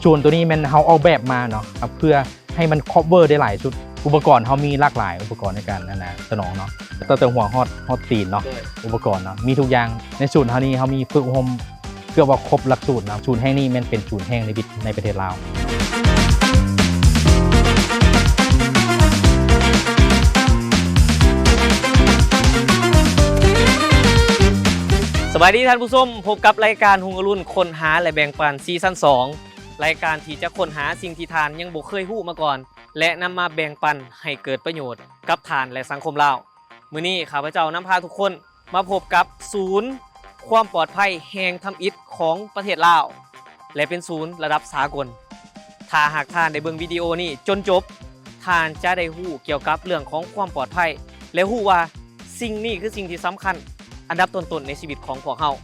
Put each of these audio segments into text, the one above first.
ສູນໂຕນີ້ແມ່ນເຮົາອອກແບບມາເນາະ ເພື່ອໃຫ້ມັນ cover ໄດ້ຫຼາຍສຸດ. ອຸປະກອນເຮົາມີຫຼາກຫຼາຍອຸປະກອນໃນການ ອັນນະ ສະໜອງເນາະ ຕັ້ງແຕ່ຫົວຮອດ ຮອດຕີນເນາະ. ໂດຍ ອຸປະກອນເນາະ ມີທຸກຢ່າງ. ໃນສູນເຮົານີ້ ເຮົາມີຝຶກອົບຮົມ ເກືອບວ່າຄົບຫຼັກສູດນະ. ສູນແຫ່ງນີ້ແມ່ນເປັນສູນແຫ່ງເດວິດໃນປະເທດລາວ. ສະບາຍດີທ່ານຜູ້ຊົມ, ພົບກັບລາຍການຮຸ່ງອະລຸນຄົ້ນຫາ ແລະ ແບ່ງປັນ ຊີຊັນສອງ ລາຍການທີ່ຈະຄົ້ນຫາສິ່ງທີ່ທ່ານຍັງບໍ່ເຄີຍຮູ້ມາກ່ອນ ແລະ ນຳມາແບ່ງປັນໃຫ້ເກີດປະໂຫຍດກັບທ່ານ ແລະ ສັງຄົມລາວ. ມື້ນີ້ຂ້າພະເຈົ້ານຳພາທຸກຄົນ ມາພົບກັບສູນຄວາມປອດໄພແຫ່ງທຳອິດຂອງປະເທດລາວ ແລະ ເປັນສູນລະດັບສາກົນ. ຖ້າຫາກທ່ານໄດ້ເບິ່ງວິດີໂອນີ້ຈົນຈົບ, ທ່ານຈະໄດ້ຮູ້ກ່ຽວກັບເລື່ອງຂອງຄວາມປອດໄພ ແລະ ຮູ້ວ່າສິ່ງນີ້ຄືສິ່ງທີ່ສຳຄັນອັນດັບຕົ້ນໆໃນຊີວິດຂອງພວກເຮົາ.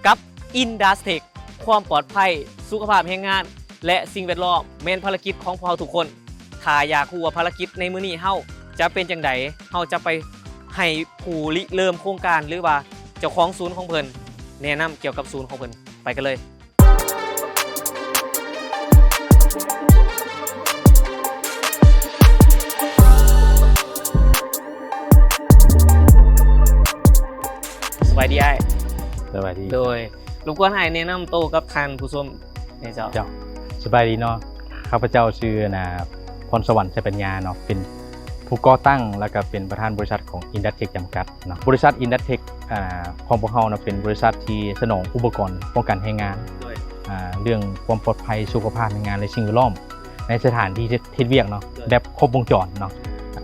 ກັບ Industech ຄວາມປອດໄພ ສຸຂະພາບແຮງງານ ແລະ ສິ່ງແວດລ້ອມ ແມ່ນພາລະກິດຂອງພວກເຮົາທຸກຄົນ. ຖ້າຢາກຮູ້ວ່າພາລະກິດໃນມື້ນີ້ເຮົາຈະເປັນຈັ່ງໃດ, ເຮົາຈະໄປໃຫ້ຜູ້ລິເລີ່ມໂຄງການ ຫຼືວ່າເຈົ້າຂອງສູນຂອງເພິ່ນແນະນຳກ່ຽວກັບສູນຂອງເພິ່ນ. ໄປກັນເລີຍ. ສະບາຍດີອ້າຍ. ສະບາຍດີ. ໂດຍ ລົບກວນອ້າຍແນະນຳໂຕກັບທ່ານຜູ້ຊົມແດ່ເຈົ້າ. ເຈົ້າ ສະບາຍດີເນາະ. ຂ້າພະເຈົ້າຊື່ ອັນນະ ພອນສະຫວັນ ໄຊປັນຍາເນາະ, ເປັນຜູ້ກໍ່ຕັ້ງ ແລ້ວກະເປັນປະທານບໍລິສັດຂອງ Industech ຈຳກັດເນາະ. ບໍລິສັດ Industech ອາ ຂອງພວກເຮົານະ ເປັນບໍລິສັດທີ່ສະໜອງອຸປະກອນປ້ອງກັນແຮງງານ ໂດຍ ອາ ເລື່ອງຄວາມປອດໄພ ສຸຂະພາບແຮງງານ ແລະ ສິ່ງແວດລ້ອມ ໃນສະຖານທີ່ເຮັດ ເຮັດວຽກເນາະ ໂດຍ ແບບຄົບວົງຈອນເນາະ.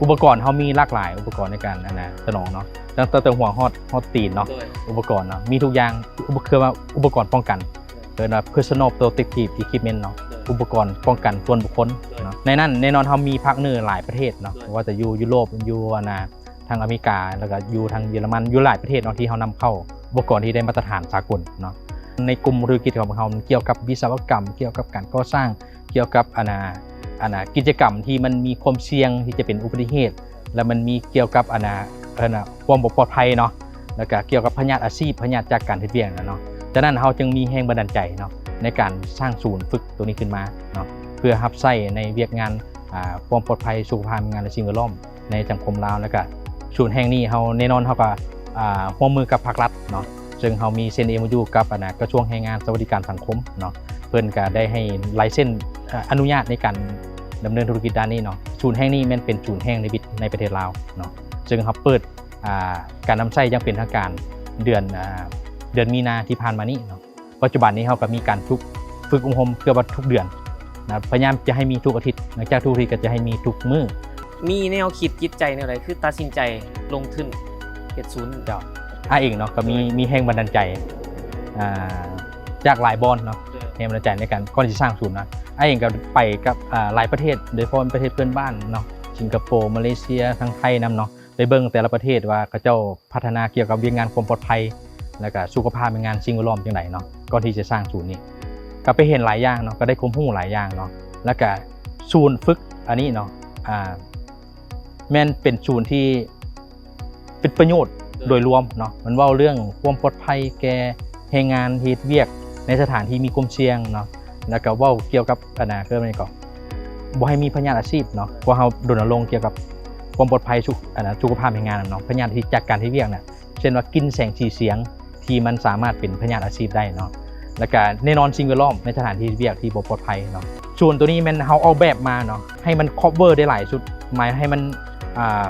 ອຸປະກອນເຮົາມີຫຼາກຫຼາຍອຸປະກອນໃນການ ອັນນະ ສະໜອງເນາະ ຕັ້ງແຕ່ຫົວຮອດ ຮອດຕີນເນາະ. ໂດຍ ອຸປະກອນເນາະ ມີທຸກຢ່າງ ອຸປະ ເອີ້ນວ່າອຸປະກອນປ້ອງກັນ ໂດຍ ເອີ້ນວ່າ Personal Protective Equipment ເນາະ ໂດຍ ອຸປະກອນປ້ອງກັນສ່ວນບຸກຄົນ ໂດຍ ເນາະ. ໃນນັ້ນແນ່ນອນເຮົາມີພາກເໜືອຫຼາຍປະເທດເນາະ ໂດຍ ບໍ່ວ່າຈະຢູ່ຢູໂຣບ ຢູ່ ອັນນະ ທາງອາເມລິກາ ແລ້ວກະຢູ່ທາງເຢຍລະມັນ ຢູ່ຫຼາຍປະເທດເນາະ ທີ່ເຮົານຳເຂົ້າອຸປະກອນທີ່ໄດ້ມາດຕະຖານສາກົນເນາະ. ໃນກຸ່ມທຸລະກິດຂອງພວກເຮົາ ມັນກ່ຽວກັບວິສະວະກຳ ກ່ຽວກັບການກໍ່ສ້າງ ກ່ຽວກັບ ອັນນະ ອັນນະ ກິດຈະກຳທີ່ມັນມີຄວາມສ່ຽງທີ່ຈະເປັນອຸບັດຕິເຫດ ແລະ ມັນມີກ່ຽວກັບ ອັນນະ ອັນນະ ຄວາມບໍ່ປອດໄພເນາະ ແລ້ວກະກ່ຽວກັບພະຍາດອາຊີບ ພະຍາດຈາກການເຮັດວຽກນະເນາະ. ຈະນັ້ນເຮົາຈຶ່ງມີແຮງບັນດານໃຈເນາະ ໃນການສ້າງສູນຝຶກໂຕນີ້ຂຶ້ນມາເນາະ ເພື່ອຮັບໃຊ້ໃນວຽກງານ ອາ ຄວາມປອດໄພ ສຸຂະພາບແຮງງານ ແລະ ສິ່ງແວດລ້ອມ ໃນສັງຄົມລາວ. ແລ້ວກະສູນແຫ່ງນີ້ເຮົາ ແນ່ນອນເຮົາກະ ອາ ຮ່ວມມືກັບພາກລັດເນາະ ເຊິ່ງເຮົາມີເຊັນ ເອັມໂອຢູ ກັບ ອັນນະ ກະຊວງແຮງງານ ສະຫວັດດີການສັງຄົມເນາະ ເພິ່ນກະໄດ້ໃຫ້ລາຍເຊັນ ອາ ອະນຸຍາດໃນການດຳເນີນທຸລະກິດດ້ານນີ້ເນາະ. ສູນແຫ່ງນີ້ແມ່ນເປັນສູນແຫ່ງເດວິດໃນປະເທດລາວເນາະ ເຊິ່ງເຮົາເປີດ ອາ ການນຳໃຊ້ຢ່າງເປັນທາງການເດືອນ ອາ ເດືອນມີນາທີ່ຜ່ານມານີ້ເນາະ. ປັດຈຸບັນນີ້ເຮົາກະມີການຝຶກ ຝຶກອົບຮົມເກືອບວ່າທຸກເດືອນນະ ພະຍາຍາມຈະໃຫ້ມີທຸກອາທິດ ຫຼັງຈາກທຸກອາທິດກະຈະໃຫ້ມີທຸກມື້. ມີແນວຄິດຈິດໃຈແນວໃດ ຄືຕັດສິນໃຈລົງທຶນເຮັດສູນ? ເຈົ້າ ອ້າຍເອງເນາະ ກະມີ ໂດຍ ມີແຮງບັນດານໃຈ ອາ ຈາກຫຼາຍບ່ອນເນາະ ໂດຍ ແຮງບັນດານໃຈໃນການ ກ່ອນຊິສ້າງສູນນະ ອ້າຍເອງກະໄປກັບ ອາ ຫຼາຍປະເທດ ໂດຍສະເພາະປະເທດເພື່ອນບ້ານເນາະ ສິງກະໂປ ມາເລເຊຍ ທາງໄທນຳເນາະ ໄປເບິ່ງແຕ່ລະປະເທດວ່າເຂົາເຈົ້າພັດທະນາກ່ຽວກັບວຽກງານຄວາມປອດໄພ ແລ້ວກະສຸຂະພາບແຮງງານ ສິ່ງແວດລ້ອມຈັ່ງໃດເນາະ. ກ່ອນທີ່ຈະສ້າງສູນນີ້ ກະໄປເຫັນຫຼາຍຢ່າງເນາະ ກະໄດ້ຄວາມຮູ້ຫຼາຍຢ່າງເນາະ. ແລ້ວກະສູນຝຶກອັນນີ້ເນາະ ອາ ແມ່ນເປັນສູນທີ່ເປັນປະໂຫຍດໂດຍລວມເນາະ ມັນເວົ້າເລື່ອງຄວາມປອດໄພແກ່ແຮງງານເຮັດວຽກໃນສະຖານທີ່ມີຄວາມສ່ຽງເນາະ ແລ້ວກະເວົ້າກ່ຽວກັບ ອັນນະ ເອີ້ນຫຍັງເກາະ ບໍ່ໃຫ້ມີພະຍາດອາຊີບເນາະ ພວກເຮົາລົນນະລົງກ່ຽວກັບຄວາມປອດໄພ ສຸ ອັນນະ ສຸຂະພາບແຮງງານນຳເນາະ ພະຍາດທີ່ຈາກການເຮັດວຽກນະ ເຊັ່ນວ່າກິ່ນແສງສີສຽງທີ່ມັນສາມາດເປັນພະຍາດອາຊີບໄດ້ເນາະ ແລ້ວກະແນ່ນອນສິ່ງແວດລ້ອມໃນສະຖານທີ່ເຮັດວຽກທີ່ບໍ່ປອດໄພເນາະ. ສູນໂຕນີ້ແມ່ນເຮົາອອກແບບມາເນາະ ໃຫ້ມັນ cover ໄດ້ຫຼາຍສຸດ ໝາຍໃຫ້ມັນ ອ່າ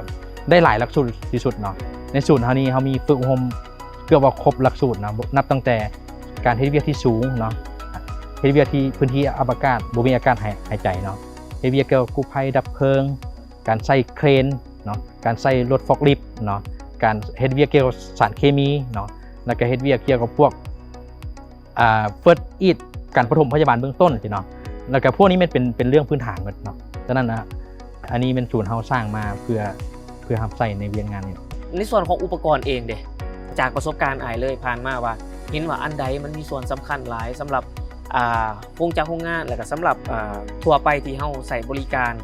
ໄດ້ຫຼາຍຫຼັກສູດທີ່ສຸດເນາະ. ໃນສູນເຮົານີ້ເຮົາມີຝຶກອົບຮົມ ເກືອບວ່າຄົບຫຼັກສູດເນາະ ນັບຕັ້ງແຕ່ການເຮັດວຽກທີ່ສູງເນາະ ເຮັດວຽກທີ່ພື້ນທີ່ອັບອາກາດ ບໍ່ມີອາກາດຫາຍ ຫາຍໃຈເນາະ ເຮັດວຽກກ່ຽວກັບກູ້ໄພດັບເພີງ ການໃຊ້ເຄຣນເນາະ ການໃຊ້ລົດຟອກລິບເນາະ ການເຮັດວຽກກ່ຽວກັບສານເຄມີເນາະ ແລ້ວກະເຮັດວຽກກ່ຽວກັບພວກ ອ່າ First Aid ການປະຖົມພະຍາບານເບື້ອງຕົ້ນຊີ້ເນາະ ແລ້ວກະພວກນີ້ແມ່ນເປັນ ເປັນເລື່ອງພື້ນຖານໝົດເນາະ. ສະນັ້ນນະ ອັນນີ້ແມ່ນສູນເຮົາສ້າງມາເພື່ອ ເພື່ອຮັບໃຊ້ໃນວຽກງານນີ້. ໃນສ່ວນຂອງອຸປະກອນເອງເດ ຈາກປະສົບການອ້າຍເລີຍຜ່ານມາວ່າ ເຫັນວ່າອັນໃດມັນມີສ່ວນສຳຄັນຫຼາຍສຳລັບ ອ່າ ໂຮງຈັກໂຮງງານ ແລ້ວກະສຳລັບ ອ່າ ທົ່ວໄປທີ່ເຮົາໃຊ້ບໍລິການ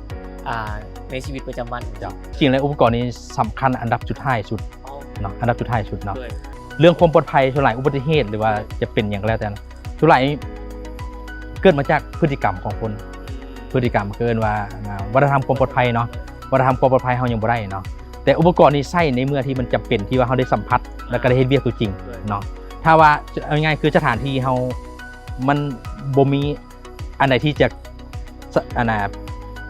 ອ່າ ໃນຊີວິດປະຈຳວັນ? ເຈົ້າ ຈິງແລ້ວອຸປະກອນນີ້ສຳຄັນອັນດັບສຸດທ້າຍສຸດ ເນາະ ອັນດັບສຸດທ້າຍສຸດເນາະ ໂດຍ ເລື່ອງຄວາມປອດໄພ ສ່ວນຫຼາຍອຸບັດຕິເຫດ ຫຼືວ່າ ໂດຍ ຈະເປັນຫຍັງກະແລ້ວແຕ່ ສ່ວນຫຼາຍ ເກີດມາຈາກພຶດຕິກຳຂອງຄົນ. ພຶດຕິກຳເອີ້ນວ່າ ອ່າ ວັດທະນະທຳຄວາມປອດໄພເນາະ, ວັດທະນະທຳຄວາມປອດໄພເຮົາຍັງບໍ່ໄດ້ເນາະ, ແຕ່ອຸປະກອນນີ້ໃຊ້ໃນເມື່ອທີ່ມັນຈຳເປັນ ທີ່ວ່າເຮົາໄດ້ສຳຜັດ ແລ້ວກໍໄດ້ເຮັດວຽກຕົວຈິງເນາະ. ຖ້າວ່າ ເອົາງ່າຍໆ ຄືສະຖານທີ່ເຮົາ ມັນບໍ່ມີອັນໃດທີ່ຈະ ສະ ອັນນ່າ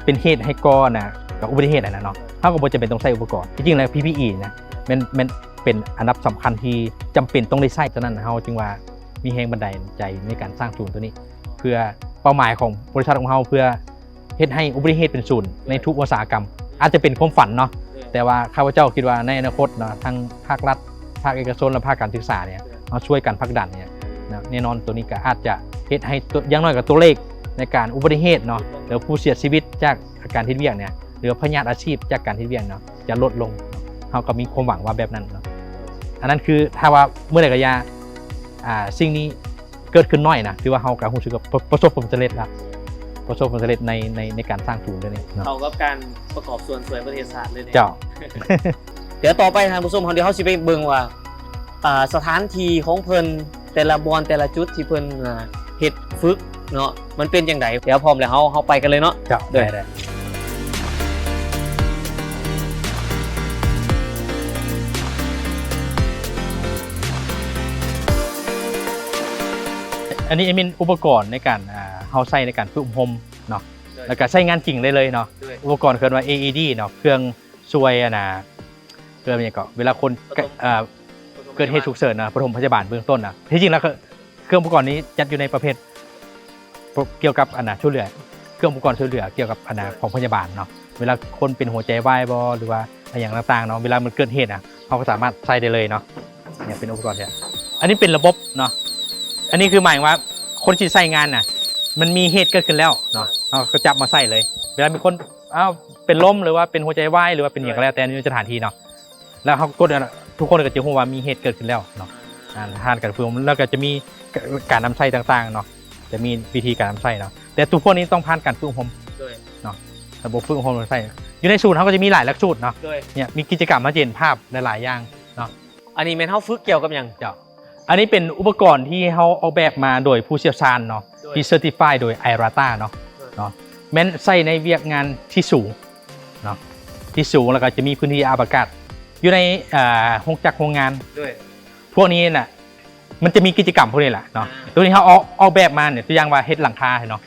ເປັນເຫດໃຫ້ກໍ່ ອັນນ່າ ອຸບັດຕິເຫດຫັ້ນນະເນາະ, ເຮົາກໍບໍ່ຈຳເປັນຕ້ອງໃຊ້ອຸປະກອນ. ທີ່ຈິງແລ້ວ ພີພີອີ ນະ ແມ່ນ ແມ່ນເປັນອັນດັບສຳຄັນທີ່ຈຳເປັນຕ້ອງໄດ້ໃຊ້. ສະນັ້ນເຮົາຈຶ່ງວ່າມີແຮງບັນດານໃຈໃນການສ້າງສູນໂຕນີ້ ເພື່ອເປົ້າໝາຍຂອງບໍລິສັດຂອງເຮົາ ເພື່ອເຮັດໃຫ້ອຸບັດຕິເຫດເປັນສູນໃນທຸກອຸດສາຫະກຳ. ອາດຈະເປັນຄວາມຝັນເນາະ, ແຕ່ວ່າຂ້າພະເຈົ້າຄິດວ່າໃນອະນາຄົດເນາະ ທັງພາກລັດ, ພາກເອກະຊົນ ແລະ ພາກການສຶກສາເນຍ ເຮົາຊ່ວຍກັນຜັກດັນເນຍ ນະ ແນ່ນອນໂຕນີ້ກໍອາດຈະເຮັດໃຫ້ໂຕ ຢ່າງໜ້ອຍກໍຕົວເລກໃນການອຸບັດຕິເຫດເນາະ ຫຼືຜູ້ເສຍຊີວິດຈາກການເຮັດວຽກເນຍ ຫຼືພະຍາດອາຊີບຈາກການເຮັດວຽກເນາະ ຈະລົດລົງ. ເຮົາກໍມີຄວາມຫວັງວ່າແບບນັ້ນເນາະ. ອັນນັ້ນຄືຖ້າວ່າເມື່ອໃດກໍຢ່າ ອ່າ ສິ່ງນີ້ເກີດຂຶ້ນໜ້ອຍນະ ຖືວ່າເຮົາກໍຮູ້ສຶກວ່າປະ ປະສົບຜົນສຳເລັດລະ ປະສົບຜົນສຳເລັດໃນ ໃນ ໃນການສ້າງສູນໂຕນີ້ເນາະ. ເທົ່າກັບການປະກອບສ່ວນຊ່ວຍປະເທດຊາດເລີຍເນຍ. ເຈົ້າ. ດຽວຕໍ່ໄປທ່ານຜູ້ຊົມ ເຮົາ ດຽວເຮົາຊິໄປເບິ່ງວ່າ ອ່າ ສະຖານທີ່ຂອງເພິ່ນ ແຕ່ລະບ່ອນ ແຕ່ລະຈຸດທີ່ເພິ່ນ ອ່າ ເຮັດຝຶກເນາະ ມັນເປັນຈັ່ງໃດ. ດຽວພ້ອມແລ້ວເຮົາ ເຮົາໄປກັນເລີຍເນາະ. ເຈົ້າ ໄດ້ ໄດ້. ອັນນີ້ແອດມິນ ອຸປະກອນໃນການ ອ່າ ເຮົາໃຊ້ໃນການຝຶກອົບຮົມເນາະ ແລ້ວກໍໃຊ້ງານຈິງໄດ້ເລີຍເນາະ. ອຸປະກອນເອີ້ນວ່າ ເອອີດີ ເນາະ ເຄື່ອງ ຊ່ວຍ ອັນນ່າ ເອີ້ນຫຍັງເກາະ ເວລາຄົນ ປະຖົມ ເອີ ປະຖົມພະຍາບານ ເກີດເຫດສຸກເສີນນະ ປະຖົມພະຍາບານເບື້ອງຕົ້ນນະ. ທີ່ຈິງແລ້ວ ເຄື່ອງ ເຄື່ອງອຸປະກອນນີ້ຈັດຢູ່ໃນປະເພດ ພວກກ່ຽວກັບ ອັນນ່າ ຊ່ວຍເຫຼືອ ເຄື່ອງອຸປະກອນຊ່ວຍເຫຼືອກ່ຽວກັບ ອັນນ່າ ຂອງພະຍາບານເນາະ. ເວລາຄົນເປັນຫົວໃຈວາຍບໍ ຫຼືວ່າອີ່ຫຍັງຕ່າງໆເນາະ ເວລາມັນເກີດເຫດນະ ເຮົາກໍສາມາດໃຊ້ໄດ້ເລີຍເນາະ. ນີ້ເປັນອຸປະກອນທີ່ ອັນນີ້ເປັນລະບົບເນາະ. ອັນນີ້ຄືໝາຍເຖິງວ່າຄົນທີ່ໃຊ້ງານນະ ມັນມີເຫດເກີດຂຶ້ນແລ້ວເນາະ ເຮົາກໍຈັບມາໃຊ້ເລີຍ. ເວລາມີຄົນ ອ້າວ ເປັນລົມ ຫຼືວ່າເປັນຫົວໃຈວາຍ ຫຼືວ່າເປັນຫຍັງກໍແລ້ວແຕ່ ໃນສະຖານທີ່ເນາະ ແລ້ວເຮົາກົດ ທຸກຄົນກໍຈະຮູ້ວ່າມີເຫດເກີດຂຶ້ນແລ້ວເນາະ. ອ່າ ຜ່ານການຝຶກອົບຮົມ ແລ້ວກໍຈະມີການນຳໃຊ້ຕ່າງໆເນາະ ຈະມີວິທີການນຳໃຊ້ເນາະ ແຕ່ທຸກພວກນີ້ຕ້ອງຜ່ານການຝຶກອົບຮົມເນາະ. ຖ້າບໍ່ຝຶກອົບຮົມໃຊ້ ຢູ່ໃນສູນເຮົາກໍຈະມີຫຼາຍຫຼັກສູດເນາະ. ເນຍ ມີກິດຈະກຳ ເຮົາຈະເຫັນພາບຫຼາຍໆຢ່າງເນາະ. ອັນນີ້ແມ່ນເຮົາຝຶກກ່ຽວກັບຫຍັງ? ເຈົ້າ ອັນນີ້ເປັນອຸປະກອນທີ່ເຮົາອອກແບບມາໂດຍຜູ້ຊ່ຽວຊານເນາະ ທີ່ ເຊີຕິຟາຍ ໂດຍ ໄອຣາຕາ ເນາະ ເນາະ ແມ່ນໃຊ້ໃນວຽກງານທີ່ສູງເນາະ ທີ່ສູງ ແລ້ວກໍຈະມີພື້ນທີ່ອັບອາກາດ ຢູ່ໃນ ອ່າ ໂຮງຈັກໂຮງງານ. ພວກນີ້ນະ ມັນຈະມີກິດຈະກຳພວກນີ້ແຫຼະເນາະ. ຕົວນີ້ເຮົາອອກ ອອກແບບມາເນຍ ຕົວຢ່າງວ່າເຮັດຫຼັງຄາເນາະ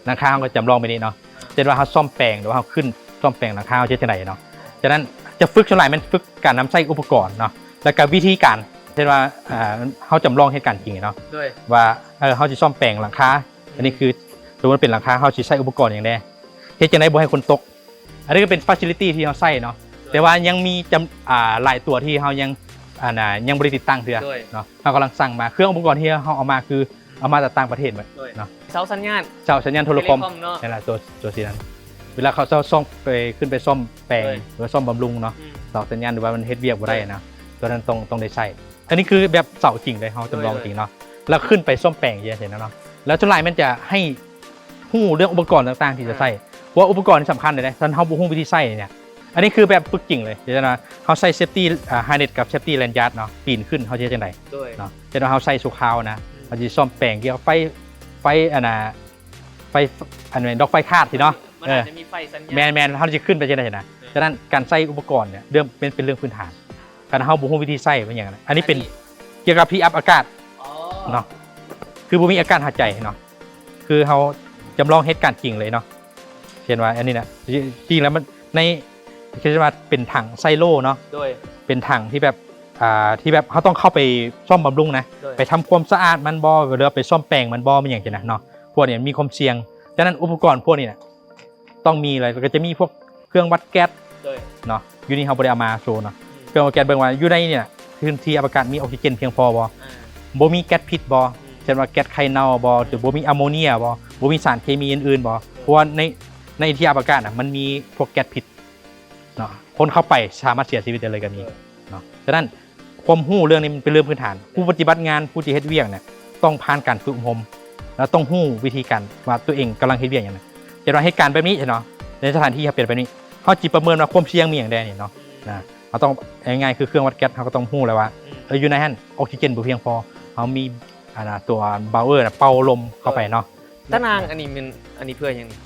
ຫຼັງຄາເຮົາກໍຈຳລອງແບບນີ້ເນາະ. ເຊັ່ນວ່າເຮົາສ້ອມແປງ ຫຼືວ່າເຮົາຂຶ້ນ ສ້ອມແປງຫຼັງຄາ ເຮົາຈະເຮັດຈັ່ງໃດເນາະ. ສະນັ້ນຈະຝຶກ ສ່ວນຫຼາຍແມ່ນຝຶກການນຳໃຊ້ອຸປະກອນເນາະ ແລ້ວກໍວິທີການ ເຊັ່ນວ່າ ເຮົາຈຳລອງເຫດການຈິງເນາະ ວ່າ ເຮົາຊິສ້ອມແປງຫຼັງຄາ ອັນນີ້ຄື ສົມມຸດເປັນຫຼັງຄາ ເຮົາຊິໃຊ້ອຸປະກອນຫຍັງແດ່ ເຮັດຈັ່ງໃດບໍ່ໃຫ້ຄົນຕົກ. ອັນນີ້ກໍເປັນ facility ທີ່ເຮົາໃຊ້ເນາະ ແຕ່ວ່າຍັງມີຈຳ ອ່າ ຫຼາຍຕົວທີ່ເຮົາຍັງ ອັນນ່າ ຍັງບໍ່ໄດ້ຕິດຕັ້ງເທື່ອເນາະ. ເຮົາກຳລັງສັ່ງມາ ເຄື່ອງອຸປະກອນທີ່ເຮົາເອົາມາ ຄືເອົາມາຈາກຕ່າງປະເທດໝົດເນາະ. ເສົາສັນຍານ ເສົາສັນຍານໂທລະຄອມ ເທເລຄອມເນາະ ນັ້ນແຫຼະ ຕົວ ຕົວສີນັ້ນ. ເວລາເຂົາເຈົ້າສ່ອງໄປ ຂຶ້ນໄປສ້ອມແປງ ຫຼືວ່າສ້ອມບຳລຸງເນາະ ເສົາສັນຍານ ຫຼືວ່າມັນເຮັດວຽກບໍ່ໄດ້ນະ ຕົວນັ້ນຕ້ອງ ຕ້ອງໄດ້ໃຊ້. ອັນນີ້ຄືແບບເສົາຈິງເລີຍ ເຮົາຈຳລອງຈິງເນາະ ແລ້ວຂຶ້ນໄປສ້ອມແປງຈັ່ງຊີ້ນະເນາະ. ແລ້ວສ່ວນຫຼາຍແມ່ນຈະໃຫ້ຮູ້ເລື່ອງອຸປະກອນຕ່າງໆທີ່ຈະໃຊ້ ເພາະວ່າອຸປະກອນນີ້ສຳຄັນເດ້ ຄັນເຮົາບໍ່ຮູ້ວິທີໃຊ້ເນຍ. ອັນນີ້ຄືແບບຝຶກຈິງເລີຍ ເຊັ່ນວ່າເຮົາໃຊ້ safety ອ່າ harness ກັບ safety lanyard ເນາະ ປີນຂຶ້ນເຮົາຊິເຮັດຈັ່ງໃດເນາະ. ເຊັ່ນວ່າເຮົາໃສ່ຊົ່ວຄາວນະ ເຮົາຊິສ້ອມແປງກ່ຽວກັບໄຟ ໄຟ ອັນນ່າ ໄຟ ອັນແມ່ນດອກໄຟຂາດຊີ້ເນາະ. ມັນອາດຈະມີໄຟສັນຍານ ແມ່ນໆ ເຮົາຊິຂຶ້ນໄປຈັ່ງໃດນະ. ສະນັ້ນການໃຊ້ອຸປະກອນເນຍ ເລື່ອງ ເປັນ ເປັນເລື່ອງພື້ນຖານ ຄັນເຮົາບໍ່ຮູ້ວິທີໃຊ້ ເປັນຫຍັງນະ. ອັນນີ້ເປັນ ອັນນີ້ ກ່ຽວກັບທີ່ອັບອາກາດເນາະ ຄືບໍ່ມີອາກາດຫາຍໃຈເນາະ ຄືເຮົາຈຳລອງເຫດການຈິງເລີຍເນາະ. ເຊັ່ນວ່າອັນນີ້ນະ ຈິງແລ້ວມັນໃນ ເຊັ່ນວ່າເປັນຖັງໃສ່ໂຫຼເນາະ ເປັນຖັງທີ່ແບບ ອ່າ ທີ່ແບບເຮົາຕ້ອງເຂົ້າໄປສ້ອມບຳລຸງນະ ໄປທຳຄວາມສະອາດມັນບໍ ຫຼືວ່າໄປສ້ອມແປງມັນບໍ ແມ່ນຫຍັງຊີ້ນະເນາະ. ພວກນີ້ມີຄວາມສ່ຽງ ສະນັ້ນອຸປະກອນພວກນີ້ນະ ຕ້ອງມີເລີຍ. ແລ້ວກໍຈະມີພວກເຄື່ອງວັດແກັດເນາະ ຢູ່ນີ້ເຮົາບໍ່ໄດ້ເອົາມາໂຊເນາະ. ເຄື່ອງວັດແກັດ ເບິ່ງວ່າຢູ່ໃນນີ້ນະ ພື້ນທີ່ອັບອາກາດມີອອກຊີເຈນພຽງພໍບໍ່ ບໍ່ມີແກັດພິດບໍ່ ເຊັ່ນວ່າແກັດໄຂ່ເນົ່າບໍ່ ຫຼືບໍ່ມີອາໂມເນຍບໍ່ ບໍ່ມີສານເຄມີອື່ນໆບໍ່. ເພາະວ່າໃນ ໃນທີ່ອັບອາກາດນະ ມັນມີພວກແກັດພິດເນາະ ຄົນເຂົ້າໄປສາມາດເສຍຊີວິດໄດ້ເລີຍກໍມີເນາະ. ສະນັ້ນ ຄວາມຮູ້ເລື່ອງນີ້ມັນເປັນເລື່ອງພື້ນຖານ. ຜູ້ປະຕິບັດງານ ຜູ້ທີ່ເຮັດວຽກເນຍ ຕ້ອງຜ່ານການຝຶກອົບຮົມ ແລະ ຕ້ອງຮູ້ວິທີການວ່າຕົວເອງກຳລັງເຮັດວຽກຫຍັງນະ. ເຊັ່ນວ່າເຫດການແບບນີ້ເນາະ ໃນສະຖານທີ່ເປັນແບບນີ້ ເຮົາຊິປະເມີນວ່າຄວາມສ່ຽງມີຫຍັງແດ່ນີ້ເນາະ. ນະ ເຮົາຕ້ອງ ງ່າຍໆ ຄືເຄື່ອງວັດແກັດ ເຮົາກໍຕ້ອງຮູ້ແລ້ວວ່າ ເອີ ຢູ່ໃນຫັ້ນອອກຊີເຈນບໍ່ພຽງພໍ ເຮົາມີ ອັນນ່າ ຕົວບາວເອີນະ ເປົ່າລົມເຂົ້າໄປເນາະ ຕາໜ່າງອັນນີ້ແມ່ນ ອັນນີ້ເພື່ອຫຍັງນີ້?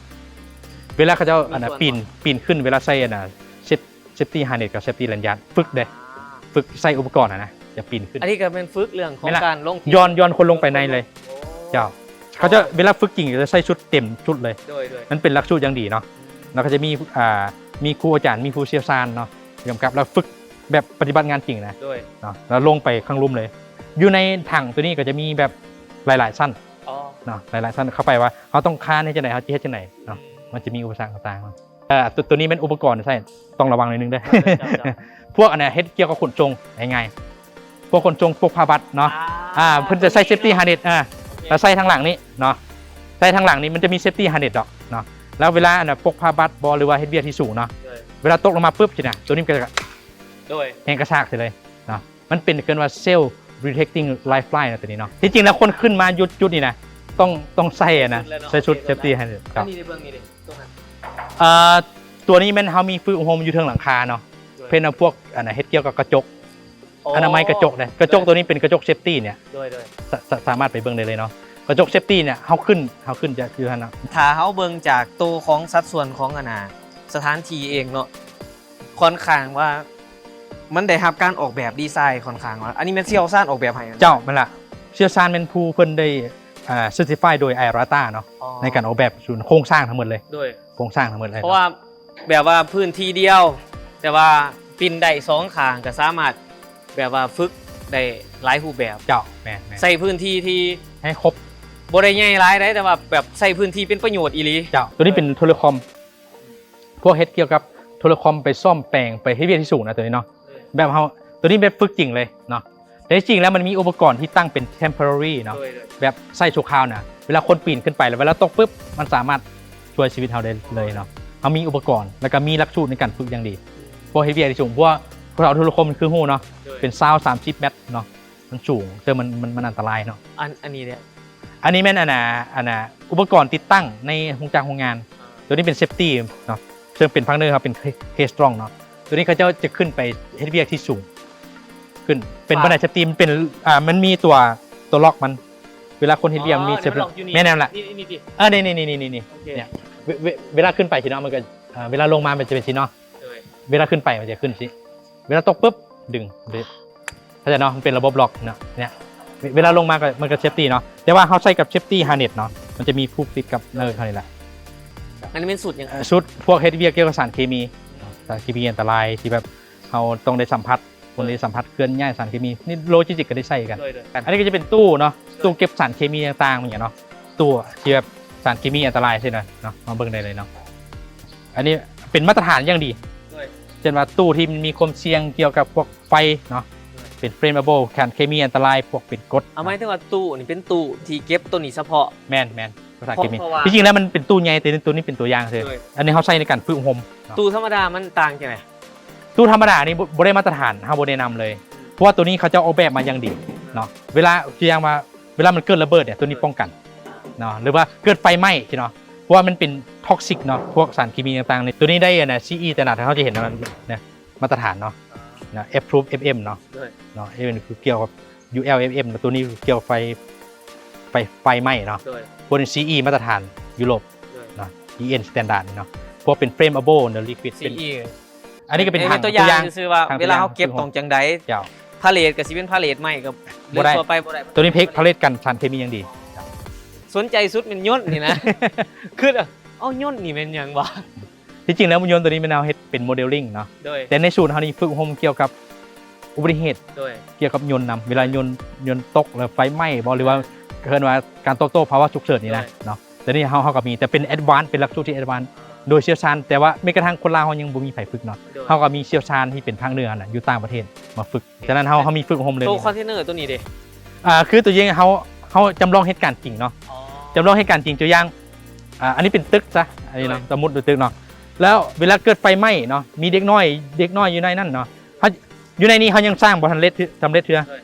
ເວລາເຂົາເຈົ້າ ມີສ່ວນ ອັນນ່າ ປີນ ບໍ່? ປີນຂຶ້ນ ເວລາໃສ່ອັນນ່າ ເຊບ safety harness ກັບ safety lanyard ຝຶກເດ້ ອ່າ ຝຶກໃຊ້ອຸປະກອນຫັ້ນນະ ຈະປີນຂຶ້ນ. ອັນນີ້ກໍແມ່ນຝຶກເລື່ອງຂອງ ແມ່ນລະ ການລົງ ຢ່ອນ ຢ່ອນຄົນລົງໄປໃນເລີຍ. ໂອ້ ເຈົ້າ ເຂົາເຈົ້າເວລາຝຶກຈິງຈະໃສ່ຊຸດເຕັມຊຸດເລີຍ. ໂດຍ ໂດຍ ມັນເປັນຫຼັກສູດຢ່າງດີເນາະ. ອືມ ແລ້ວກໍຈະມີ ອ່າ ມີຄູອາຈານ ມີຜູ້ຊ່ຽວຊານເນາະ ກຳກັບ ແລ້ວຝຶກແບບປະຕິບັດງານຈິງນະ. ໂດຍ ເນາະ ແລ້ວລົງໄປຂ້າງລຸ່ມເລີຍ. ຢູ່ໃນຖັງໂຕນີ້ກໍຈະມີແບບຫຼາຍໆຊັ້ນ. ອໍ ເນາະ ຫຼາຍໆຊັ້ນ ເຂົ້າໄປວ່າເຮົາຕ້ອງຄານເຮັດຈັ່ງໃດ ເຮົາຈະເຮັດຈັ່ງໃດເນາະ. ອືມ ມັນຈະມີອຸປະສັກຕ່າງໆ. ເອີ ໂຕ ໂຕນີ້ແມ່ນອຸປະກອນໃຊ້ ຕ້ອງລະວັງໜ້ອຍໜຶ່ງເດີ. ເຈົ້າ ເຈົ້າ ເຈົ້າ ພວກອັນນະ ເຮັດກ່ຽວກັບຂົນສົ່ງ ງ່າຍໆ ພວກຂົນສົ່ງ ພວກຜ່າບັດເນາະ. ອ່າ ອ່າ ເພິ່ນຈະໃສ່ safety harness ອ່າ ໂອເຄ ແລ້ວໃສ່ທາງຫຼັງນີ້ເນາະ ໃສ່ທາງຫຼັງນີ້ ມັນຈະມີ safety harness ດອກເນາະ. ແລ້ວເວລາອັນນະ ປົກຜ່າບັດບໍ່ ຫຼືວ່າເຮັດວຽກທີ່ສູງເນາະ ໂດຍ ເວລາຕົກລົງມາປຶບຊີ້ນະ ໂຕນີ້ມັນກໍ ໂດຍ ແຮງກະຊາກໃສ່ເລີຍເນາະ. ມັນເປັນ ເອີ້ນວ່າ self detecting lifeline ນະ ໂຕນີ້ເນາະ. ທີ່ຈິງແລ້ວຄົນຂຶ້ນມາຢູ່ຈຸດນີ້ນະ ຕ້ອງ ຕ້ອງໃສ່ອັນນະ ໃສ່ຊຸດ safety ໃຫ້ເນາະ. ອັນນີ້ເບິ່ງນີ້ເດ້ ຕົວນັ້ນ ເອີ ຕົວນີ້ແມ່ນເຮົາມີຝຶກອົບຮົມຢູ່ເທິງຫຼັງຄາເນາະ. ໂດຍ ເພິ່ນເອົາພວກອັນນະ ເຮັດກ່ຽວກັບກະຈົກ ອໍ ອະນາໄມກະຈົກເດ້ ກະຈົກ ໂດຍ ໂຕນີ້ເປັນກະຈົກ safety ເນຍ. ໂດຍ ໂດຍ ສະ ສະ ສາມາດໄປເບິ່ງໄດ້ເລີຍເນາະ ກະຈົກ safety ເນຍ ເຮົາຂຶ້ນ ເຮົາຂຶ້ນຈາກຢູ່ຫັ້ນນະ. ຖ້າເຮົາເບິ່ງຈາກໂຕຂອງສັດສ່ວນຂອງອັນນະ ສະຖານທີ່ເອງເນາະ ຄ່ອນຂ້າງວ່າມັນໄດ້ຮັບການອອກແບບດີໄຊຄ່ອນຂ້າງວ່າ ອັນນີ້ແມ່ນຊ່ຽວຊານອອກແບບໃຫ້. ເຈົ້າ ແມ່ນລະ ຊ່ຽວຊານແມ່ນຜູ້ເພິ່ນໄດ້ ອ່າ certify ໂດຍ IATA ເນາະ. ອໍ ໃນການອອກແບບສູນໂຄງສ້າງທັງໝົດເລີຍ. ໂດຍ ໂຄງສ້າງທັງໝົດເລີຍ ເພາະວ່າແບບວ່າພື້ນທີ່ດຽວ ແຕ່ວ່າປິ່ນໄດ້ສອງຂ້າງ ກໍສາມາດແບບວ່າຝຶກໄດ້ຫຼາຍຮູບແບບ. ເຈົ້າ ແມ່ນໆ ໃຊ້ພື້ນທີ່ທີ່ໃຫ້ຄົບ ບໍ່ໄດ້ໃຫຍ່ຫຼາຍໃດ ແຕ່ວ່າແບບໃຊ້ພື້ນທີ່ເປັນປະໂຫຍດອີ່ຫຼີ. ເຈົ້າ ໂຕນີ້ເປັນໂທເລຄອມ ພວກເຮັດກ່ຽວກັບໂທລະຄອມ ໄປສ້ອມແປງ ໄປເຮັດວຽກທີ່ສູງນະ ໂຕນີ້ເນາະ. ເອີ ແບບເຮົາ ໂຕນີ້ແບບຝຶກຈິງເລີຍເນາະ ແຕ່ທີ່ຈິງແລ້ວມັນມີອຸປະກອນທີ່ຕັ້ງເປັນ temporary ເນາະ. ໂດຍ ໂດຍ ແບບໃສ່ຊົ່ວຄາວນະ ເວລາຄົນປີນຂຶ້ນໄປ ແລ້ວເວລາຕົກປຶບ ມັນສາມາດຊ່ວຍຊີວິດເຮົາໄດ້ເລີຍເນາະ. ເຮົາມີອຸປະກອນ ແລ້ວກໍມີຫຼັກສູດໃນການຝຶກຢ່າງດີ. ອືມ ພວກເຮັດວຽກທີ່ສູງ ພວກ ພວກເຮົາໂທລະຄົມຄືຮູ້ເນາະ. ໂດຍ ເປັນຊາວ ສາມສິບແມັດເນາະ. ມັນສູງ ເຊິ່ງມັນ ມັນ ມັນອັນຕະລາຍເນາະ. ອັນ ອັນນີ້ເດ? ອັນນີ້ແມ່ນອັນນ່າ ອັນນ່າ ອຸປະກອນຕິດຕັ້ງໃນໂຮງຈັກໂຮງງານ. ອ່າ ໂຕນີ້ເປັນເຊຟຕີເນາະ ເຊິ່ງເປັນພາກເນີເຮົາເປັນ K-, K-Strong ເນາະ. ໂຕນີ້ເຂົາເຈົ້າຈະຂຶ້ນໄປເຮັດວຽກທີ່ສູງ ຂຶ້ນເປັນບັນໄດເຊຟຕີ ມັນເປັນ ອ່າ ມັນມີຕົວ ຕົວລັອກມັນ ເວລາຄົນເຮັດວຽກມັນມີ ເຊຟ ແມ່ນແນວລະ ນີ້ ນີ້ຕິ ເອີ ນີ້ໆໆໆ ໂອເຄ ເນຍ ເວ ເວ ເວລາຂຶ້ນໄປຊິເນາະ ມັນກໍ ອ່າ ເວລາລົງມາມັນຈະເປັນຊິເນາະ. ໂດຍ ເວລາຂຶ້ນໄປມັນຈະຂຶ້ນຊິ ເວລາຕົກປຶບ ດຶງເດ້ ເຂົ້າໃຈເນາະ ມັນເປັນລະບົບລັອກເນາະ. ເນຍ ເວ ເວລາລົງມາກໍ ມັນກໍເຊຟຕີເນາະ ແຕ່ວ່າເຮົາໃສ່ກັບເຊຟຕີ harness ເນາະ ມັນຈະມີຜູກຕິດກັບເນີເຮົານີ້ແຫຼະ. ອັນນີ້ແມ່ນຊຸດຫຍັງ? ເອີ ຊຸດພວກເຮັດວຽກກ່ຽວກັບສານເຄມີເນາະ ສານເຄມີອັນຕະລາຍທີ່ແບບເຮົາຕ້ອງໄດ້ສຳຜັດ ຄົນທີ່ສຳຜັດເຄື່ອນຍ້າຍສານເຄມີ ນີ້ໂລຈິສຕິກກໍໄດ້ໃຊ້ກັນ. ໂດຍ ໂດຍ ອັນນີ້ກໍຈະເປັນຕູ້ເນາະ ໂດຍ ຕູ້ເກັບສານເຄມີຕ່າງໆ ຫຍັງເນາະ ຕູ້ທີ່ແບບສານເຄມີອັນຕະລາຍຊີ້ນະເນາະ ມາເບິ່ງໄດ້ເລີຍເນາະ. ອັນນີ້ເປັນມາດຕະຖານຢ່າງດີ ໂດຍ ເຊັ່ນວ່າຕູ້ທີ່ມັນມີຄວາມສ່ຽງກ່ຽວກັບພວກໄຟເນາະ ໂດຍ ເປັນ flammable ສານເຄມີອັນຕະລາຍ ພວກເປັນກົດ. ເອົາ ໝາຍເຖິງວ່າຕູ້ນີ້ເປັນຕູ້ທີ່ເກັບໂຕນີ້ສະເພາະ? ແມ່ນໆ ສານເຄມີ ເພາະ ເພາະວ່າ ທີ່ຈິງແລ້ວມັນເປັນຕູ້ໃຫຍ່ ແຕ່ໂຕນີ້ເປັນຕົວຢ່າງຊື່ ໂດຍ ອັນນີ້ເຮົາໃຊ້ໃນການຝຶກອົບຮົມເນາະ. ຕູ້ທຳມະດາມັນຕ່າງຈັ່ງໃດ? ຕູ້ທຳມະດານີ້ບໍ່ ບໍ່ໄດ້ມາດຕະຖານ ເຮົາບໍ່ແນະນຳເລີຍ ອືມ ເພາະວ່າໂຕນີ້ເຂົາເຈົ້າອອກແບບມາຢ່າງດີເນາະ. ເວລາ ຄືຢ່າງວ່າ ເວລາມັນເກີດລະເບີດເນຍ ໂຕນີ້ປ້ອງກັນເນາະ ຫຼືວ່າເກີດໄຟໄໝ້ຊີ້ເນາະ ເພາະວ່າມັນເປັນ toxic ເນາະ ພວກສານເຄມີຕ່າງໆ ນີ້ ໂຕນີ້ໄດ້ອັນນ່າ CE standard ເຮົາຈະເຫັນອັນນັ້ນນະ ມາດຕະຖານເນາະ ນະ approve FM ເນາະ ໂດຍ ເນາະ FM ຄືກ່ຽວກັບ UL FM ນະ ໂຕນີ້ຄືກ່ຽວໄຟ ໄຟ ໄຟໄໝ້ເນາະ ໂດຍ ພວກນີ້ CE ມາດຕະຖານຢູໂຣບ ໂດຍ ເນາະ EN standard ເນາະ ພວກເປັນ flammable ເນາະ liquid ເປັນ CE ອັນນີ້ກໍເປັນ ເປັນຕົວຢ່າງ ຕົວຢ່າງຊື່ໆວ່າ ເວລາເຮົາເກັບຕ້ອງຈັ່ງໃດ ເຈົ້າ ພາເລດກໍຊິເປັນພາເລດໄມ້ກໍ ບໍ່ໄດ້ ທົ່ວໄປບໍ່ໄດ້ ໂຕນີ້ເພັກ ພາເລດກັນສານເຄມີຢ່າງດີ. ສົນໃຈສຸດແມ່ນຍົນນີ້ນະ ຄື ເອົ້າ ຍົນນີ້ແມ່ນຫຍັງວະ? ທີ່ຈິງແລ້ວຍົນໂຕນີ້ແມ່ນເຮົາເຮັດເປັນ modeling ເນາະ ໂດຍ ແຕ່ໃນສູນເຮົານີ້ຝຶກອົບຮົມກ່ຽວກັບອຸບັດຕິເຫດ ໂດຍ ກ່ຽວກັບຍົນນຳ ເວລາຍົນ ຍົນຕົກແລ້ວໄຟໄໝ້ບໍ່ ຫຼືວ່າເອີ້ນວ່າການຕອບໂຕ້ພາວະສຸກເສີນນີ້ນະ ໂດຍ ເນາະ. ແຕ່ນີ້ເຮົາ ເຮົາກໍມີ ແຕ່ເປັນ advance ເປັນຫຼັກສູດທີ່ advance ໂດຍຊ່ຽວຊານ ແຕ່ວ່າແມ້ກະທັ່ງຄົນລາວເຮົາຍັງບໍ່ມີໃຜຝຶກເນາະ ໂດຍ ເຮົາກໍມີຊ່ຽວຊານທີ່ເປັນພາກເໜືອຫັ້ນນະ ຢູ່ຕ່າງປະເທດມາຝຶກ. ສະນັ້ນເຮົາ ເຮົາມີຝຶກອົບຮົມເລີຍ. ໂຕຄອນເທນເນີໂຕນີ້ເດ? ອ່າ ຄືຕົວຢ່າງເຮົາ ເຮົາຈຳລອງເຫດການຈິງເນາະ ອໍ ຈຳລອງເຫດການຈິງ ຕົວຢ່າງ ອ່າ ອັນນີ້ເປັນຕຶກຊະ ອັນນີ້ເນາະ ໂດຍ ສົມມຸດເປັນຕຶກເນາະ ແລ້ວເວລາເກີດໄຟໄໝ້ເນາະ ມີເດັກນ້ອຍ ເດັກນ້ອຍຢູ່ໃນນັ້ນເນາະ ເຮົາ ຢູ່ໃນນີ້ເຮົາຍັງສ້າງບໍ່ທັນເລັດ ສຳເລັດເທື່ອ ໂດຍ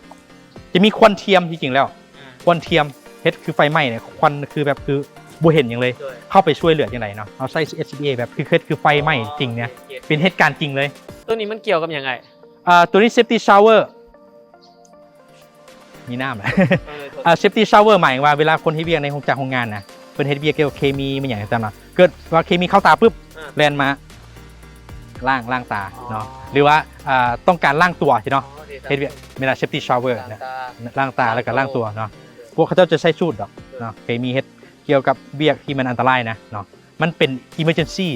ຈະມີຄວັນທຽມ ທີ່ຈິງແລ້ວ ອ່າ ຄວັນທຽມ ເຮັດຄືໄຟໄໝ້ເນຍ ຄວັນຄືແບບຄືບໍ່ເຫັນຫຍັງເລີຍ ໂດຍ ເຮົາໄປຊ່ວຍເຫຼືອຈັ່ງໃດເນາະ ເຮົາໃຊ້ SCBA ແບບຄືເຮັດຄືໄຟໄໝ້ຈິງເນຍ ອໍ ໂອເຄ ເປັນເຫດການຈິງເລີຍ. ໂຕນີ້ມັນກ່ຽວກັບຫຍັງອ້າຍ? ອ່າ ໂຕນີ້ safety shower ມີນ້ຳ ເອີ ໂທດ ອ່າ safety shower ໝາຍວ່າເວລາຄົນເຮັດວຽກໃນໂຮງຈັກໂຮງງານນະ ພິ່ນເຮັດວຽກກ່ຽວກັບເຄມີ ແມ່ນຫຍັງຕ່າງໆເນາະ ເກີດວ່າເຄມີເຂົ້າຕາປຶບ ອ່າ ແລ່ນມາລ້າງ ລ້າງຕາເນາະ ອໍ ຫຼືວ່າ ອ່າ ຕ້ອງການລ້າງຕົວຊີ້ເນາະ ອໍ ເຮັດວຽກ ແມ່ນລະ safety shower ລ້າງຕາ ລ້າງຕາ ລ້າງຕົວ ແລ້ວກໍລ້າງຕົວເນາະ ເອີ ພວກເຂົາເຈົ້າຈະໃຊ້ສູດດອກເນາະ ເອີ ເຄມີເຮັດກ່ຽວກັບວຽກທີ່ມັນອັນຕະລາຍນະເນາະ ມັນເປັນ emergency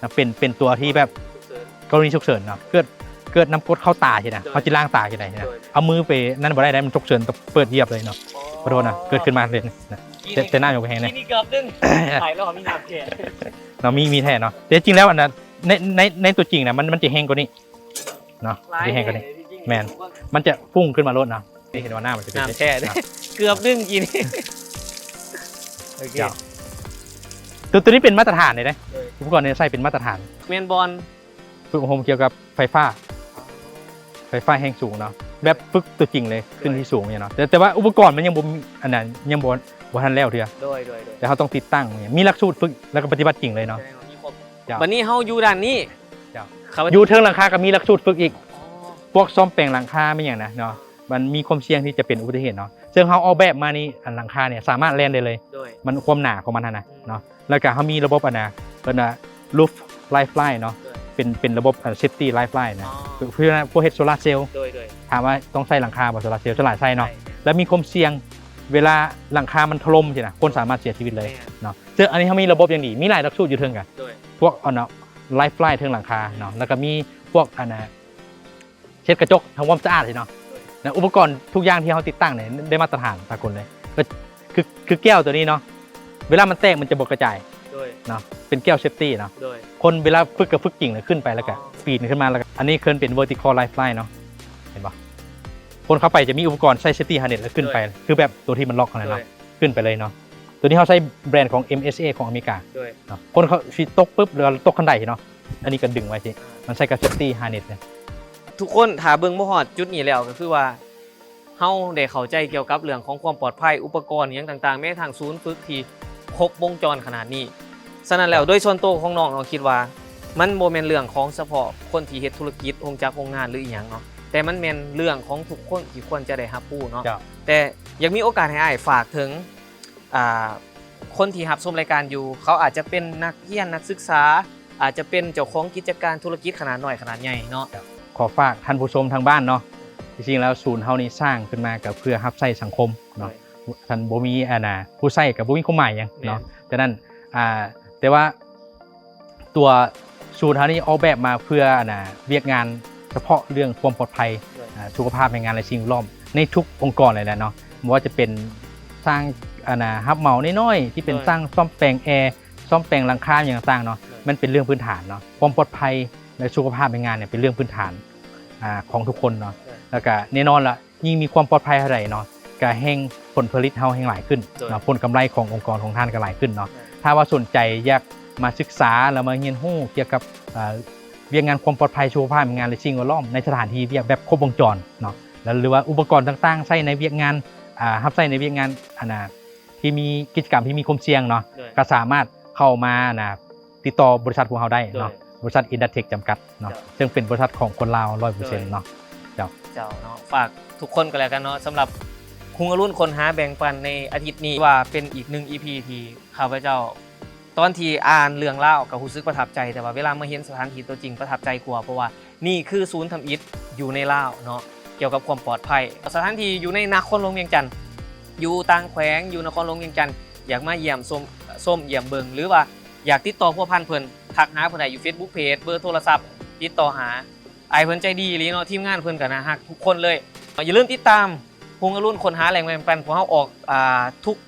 ອ່າ ນະ ເປັນ ເປັນຕົວທີ່ແບບ ສຸກເສີນ ກໍລະນີສຸກເສີນເນາະ ເກີດ ເກີດນ້ຳກົດເຂົ້າຕາຊີ້ນະ ໂດຍ ເຮົາຊິລ້າງຕາຈັ່ງໃດນະ ໂດຍ ເອົາມືໄປນັ້ນບໍ່ໄດ້ນະ ມັນສຸກເສີນຕ້ອງເປີດຢຽບເລີຍເນາະ ອໍ ຂໍໂທດນະ ເກີດຂຶ້ນມາເລີຍນະ ແຕ່ ແຕ່ນ້ຳຍັງບໍ່ແຫ້ງນະ ທີ່ນີ້ເກືອບດຶງ ຫຼາຍລອບມີນ້ຳແທ້ເນາະ ມີ ມີແທ້ເນາະ ແຕ່ຈິງແລ້ວອັນນັ້ນ ໃນ ໃນ ໃນຕົວຈິງນະ ມັນ ມັນຈະແຫ້ງກວ່ານີ້ເນາະ ຫຼາຍ ຈະແຫ້ງກວ່ານີ້ ແຮງເລີຍ ແມ່ນ ມັນຈະຟຸ້ງຂຶ້ນມາໂລດເນາະ ນີ້ເຫັນວ່ານ້ຳມັນຈະເປັນ ນ້ຳແທ້ເດ້ ເກືອບດຶງກີ້ນີ້ ໂອເຄ ເຈົ້າ ຕົວ ຕົວນີ້ເປັນມາດຕະຖານເດ້ ໂດຍ ອຸປະກອນນີ້ໃຊ້ເປັນມາດຕະຖານ ແມ່ນບ່ອນ ຝຶກອົບຮົມກ່ຽວກັບໄຟຟ້າ ໄຟຟ້າແຮງສູງເນາະ ແບບຝຶກຕົວຈິງເລີຍ ຂຶ້ນທີ່ສູງເນາະ ແຕ່ ແຕ່ວ່າອຸປະກອນມັນຍັງບໍ່ ອັນນັ້ນ ຍັງບໍ່ ບໍ່ທັນແລ້ວເທື່ອ ໂດຍ ໂດຍ ໂດຍ ແຕ່ເຮົາຕ້ອງຕິດຕັ້ງ ມີຫຼັກສູດຝຶກ ແລ້ວກໍປະຕິບັດຈິງເລີຍເນາະ ມີຄົບ ເຈົ້າ ບັດນີ້ເຮົາຢູ່ດ້ານນີ້ ເຈົ້າ ຢູ່ເທິງຫຼັງຄາກໍມີຫຼັກສູດຝຶກອີກ ອໍ ພວກສ້ອມແປງຫຼັງຄາ ມີຫຍັງນະເນາະ ມັນມີຄວາມສ່ຽງທີ່ຈະເປັນອຸບັດຕິເຫດເນາະ ເຊິ່ງເຮົາອອກແບບມານີ້ ອັນຫຼັງຄານີ້ສາມາດແລ່ນໄດ້ເລີຍ ໂດຍ ມັນຄວາມໜາຂອງມັນຫັ້ນນະ ອືມ ເນາະ ແລ້ວກໍເຮົາມີລະບົບອັນນະ ເອີ້ນວ່າ roof lifeline ເນາະ ໂດຍ ເປັນ ເປັນລະບົບ ເອີ safety lifeline ນະ ອໍ ຄື ຄືພວກເຮັດໂຊລາເຊວ ໂດຍ ໂດຍ ຖາມວ່າຕ້ອງໃຊ້ຫຼັງຄາບໍ່ ໂຊລາເຊວ ສ່ວນຫຼາຍໃຊ້ເນາະ ໃຊ້ ແລ້ວມີຄວາມສ່ຽງ ເວລາຫຼັງຄາມັນຖະຫຼົ່ມຊີ້ນະ ຄົນສາມາດເສຍຊີວິດເລີຍ ແມ່ນ ເນາະ ເຊິ່ງອັນນີ້ເຮົາມີລະບົບຢ່າງດີ ມີຫຼາຍຫຼັກສູດຢູ່ເທິງກະ ໂດຍ ພວກອັນນະ lifeline ເທິງຫຼັງຄາເນາະ ໂດຍ ແລ້ວກໍມີພວກອັນນະ ເຊັດກະຈົກ ທຳຄວາມສະອາດເນາະ ໂດຍ ແລະ ອຸປະກອນທຸກຢ່າງທີ່ເຮົາຕິດຕັ້ງນີ້ໄດ້ມາດຕະຖານສາກົນເລີຍ ກໍຄື ຄືແກ້ວຕົວນີ້ເນາະ ເວລາມັນແຕກມັນຈະບໍ່ກະຈາຍ ໂດຍ ເນາະ ເປັນແກ້ວ safety ເນາະ ໂດຍ ຄົນເວລາຝຶກກໍຝຶກຈິງເລີຍ ຂຶ້ນໄປແລ້ວກໍ ອໍ ປີນຂຶ້ນມາ ແລ້ວກໍ ອັນນີ້ເອີ້ນເປັນ vertical lifeline ເນາະ ເຫັນບໍ່ ຄົນເຂົ້າໄປຈະມີອຸປະກອນໃສ່ safety harness ແລ້ວຂຶ້ນໄປ ໂດຍ ຄືແບບຕົວທີ່ມັນລັອກຫັ້ນແຫຼະເນາະ ໂດຍ ຂຶ້ນໄປເລີຍເນາະ ຕົວນີ້ເຮົາໃຊ້ແບຣນຂອງ ເອັມເອສເອ ຂອງອາເມລິກາ ໂດຍ ເນາະ ຄົນເຂົາຊິຕົກປຶບ ຫຼືວ່າຕົກຄັນໄດເນາະ ອັນນີ້ກໍດຶງໄວ້ຊິ ອ່າ ມັນໃຊ້ກັບ safety harness ເລີຍ ທຸກຄົນຖ້າເບິ່ງມາຮອດຈຸດນີ້ແລ້ວ ກໍຄືວ່າເຮົາໄດ້ເຂົ້າໃຈກ່ຽວກັບເລື່ອງຂອງຄວາມປອດໄພ ອຸປະກອນຫຍັງຕ່າງໆ ແມ້ກະທັ່ງສູນຝຶກທີ່ຄົບວົງຈອນຂະໜາດນີ້. ສະນັ້ນແລ້ວ ໂດຍສ່ວນໂຕຂອງນ້ອງ ນ້ອງຄິດວ່າມັນບໍ່ແມ່ນເລື່ອງຂອງສະເພາະຄົນທີ່ເຮັດທຸລະກິດ ໂຮງຈັກໂຮງງານ ຫຼືອີ່ຫຍັງເນາະ ແຕ່ມັນແມ່ນເລື່ອງຂອງທຸກຄົນທີ່ຄວນຈະໄດ້ຮັບຮູ້ເນາະ. ເຈົ້າ. ແຕ່ຢາກມີໂອກາດໃຫ້ອ້າຍຝາກເຖິງ ອ່າ ຄົນທີ່ຮັບຊົມລາຍການຢູ່ ເຂົາອາດຈະເປັນນັກຮຽນ ນັກສຶກສາ ອາດຈະເປັນເຈົ້າຂອງກິດຈະການທຸລະກິດຂະໜາດນ້ອຍ ຂະໜາດໃຫຍ່ເນາະ. ຂໍຝາກທ່ານຜູ້ຊົມທາງບ້ານເນາະ ທີ່ຈິງແລ້ວສູນເຮົານີ້ສ້າງຂຶ້ນມາກໍເພື່ອຮັບໃຊ້ສັງຄົມເນາະ. ໂດຍ. ຄັນບໍ່ມີ ອັນນ່າ ຜູ້ໃຊ້ກໍບໍ່ມີຄວາມໝາຍຫຍັງເນາະ. ແມ່ນ. ສະນັ້ນ ອ່າ ແຕ່ວ່າ ຕົວສູນເຮົານີ້ອອກແບບມາເພື່ອ ອັນນ່າ ວຽກງານສະເພາະເລື່ອງຄວາມປອດໄພ ໂດຍ ອ່າ ສຸຂະພາບແຮງງານ ແລະ ສິ່ງແວດລ້ອມໃນທຸກອົງກອນເລີຍແຫຼະເນາະ. ບໍ່ວ່າຈະເປັນຊ່າງ ອັນນ່າ ຮັບເໝົານ້ອຍໆ ທີ່ເປັນ ໂດຍ ຊ່າງສ້ອມແປງແອ ສ້ອມແປງຫຼັງຄາຫຍັງຕ່າງໆເນາະ. ໂດຍ. ມັນເປັນເລື່ອງພື້ນຖານເນາະ ຄວາມປອດໄພ ແລະ ສຸຂະພາບແຮງງານເນຍເປັນເລື່ອງພື້ນຖານ ອ່າ ຂອງທຸກຄົນເນາະ. ໂດຍ. ແລ້ວກະແນ່ນອນລະ ຍິ່ງມີຄວາມປອດໄພເທົ່າໃດເນາະ ກະແຮ່ງຜົນຜະລິດເຮົາແຮ່ງຫຼາຍຂຶ້ນ ໂດຍ ເນາະ ຜົນກຳໄລຂອງອົງກອນຂອງທ່ານກະຫຼາຍຂຶ້ນເນາະ. ໂດຍ. ຖ້າວ່າສົນໃຈຢາກມາສຶກສາ ແລ້ວມາຮຽນຮູ້ກ່ຽວກັບ ເອີ ວຽກງານຄວາມປອດໄພ ສຸຂະພາບແຮງງານ ແລະ ສິ່ງແວດລ້ອມ ໃນສະຖານທີ່ວຽກແບບຄົບວົງຈອນເນາະ ແລ້ວ ຫຼືວ່າອຸປະກອນຕ່າງໆໃຊ້ໃນວຽກງານ ອ່າ ຮັບໃຊ້ໃນວຽກງານ ອັນນ່າ ທີ່ມີກິດຈະກຳທີ່ມີຄວາມສ່ຽງເນາະ. ໂດຍ. ກະສາມາດເຂົ້າມາ ອັນນ່າ ຕິດຕໍ່ບໍລິສັດພວກເຮົາໄດ້ເນາະ. ໂດຍ. ບໍລິສັດ Indatech ຈຳກັດເນາະ. ເຈົ້າ. ເຊິ່ງເປັນບໍລິສັດຂອງຄົນລາວ ຮ້ອຍເປີເຊັນ ໂດຍ ເນາະ. ເຈົ້າ. ເຈົ້າເນາະ ຝາກທຸກຄົນກໍແລ້ວກັນເນາະ ສຳລັບຮຸ່ງອະລຸນຄົ້ນຫາແບ່ງປັນໃນອາທິດນີ້ ວ່າເປັນອີກໜຶ່ງ ອີ ພີ ທີ່ຂ້າພະເຈົ້າ ຕອນທີ່ອ່ານເລື່ອງລາວກໍຮູ້ສຶກປະທັບໃຈ ແຕ່ວ່າເວລາມາເຫັນສະຖານທີ່ຕົວຈິງປະທັບໃຈກວ່າ ເພາະວ່ານີ້ຄືສູນທຳອິດຢູ່ໃນລາວເນາະ ກ່ຽວກັບຄວາມປອດໄພ. ສະຖານທີ່ຢູ່ໃນນະຄອນຫຼວງວຽງຈັນ ຢູ່ຕ່າງແຂວງ ຢູ່ນະຄອນຫຼວງວຽງຈັນ ຢາກມາຢ້ຽມຊົມ ຊົມຢ້ຽມເບິ່ງ ຫຼືວ່າ ຢາກຕິດຕໍ່ພົວພັນເພິ່ນ ທັກຫາເພິ່ນໄດ້ຢູ່ Facebook Page ເບີໂທລະສັບ ຕິດຕໍ່ຫາ. ອ້າຍເພິ່ນໃຈດີອີ່ຫຼີເນາະ ທີມງານເພິ່ນກໍໜ້າຮັກທຸກຄົນເລີຍ. ຢ່າລືມຕິດຕາມຮຸ່ງອະລຸນຄົ້ນຫາແຫຼ່ງແບ່ງປັນ ພວກເຮົາອອກ ອ່າ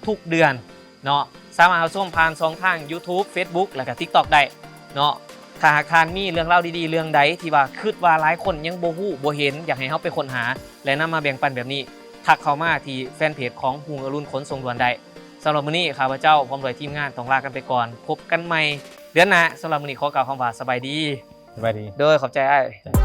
ທຸກໆເດືອນເນາະ. ສາມາດຮັບຊົມຜ່ານຊ່ອງທາງ YouTube Facebook ແລ້ວກໍ TikTok ໄດ້ເນາະ. ຖ້າຫາກທ່ານມີເລື່ອງລາວດີໆເລື່ອງໃດທີ່ວ່າຄິດວ່າຫຼາຍຄົນຍັງບໍ່ຮູ້ບໍ່ເຫັນ ຢາກໃຫ້ເຮົາໄປຄົ້ນຫາ ແລະ ນຳມາແບ່ງປັນແບບນີ້ ທັກເຂົ້າມາທີ່ແຟນເພຈຂອງຮຸ່ງອະລຸນຂົນສົ່ງດ່ວນໄດ້. ສຳລັບມື້ນີ້ ຂ້າພະເຈົ້າພ້ອມດ້ວຍທີມງານຕ້ອງລາກັນໄປກ່ອນ. ພົບກັນໃໝ່ເດືອນໜ້າ. ສຳລັບມື້ນີ້ຂໍກ່າວຄຳວ່າສະບາຍດີ. ສະບາຍດີ. ໂດຍ ຂອບໃຈອ້າຍ.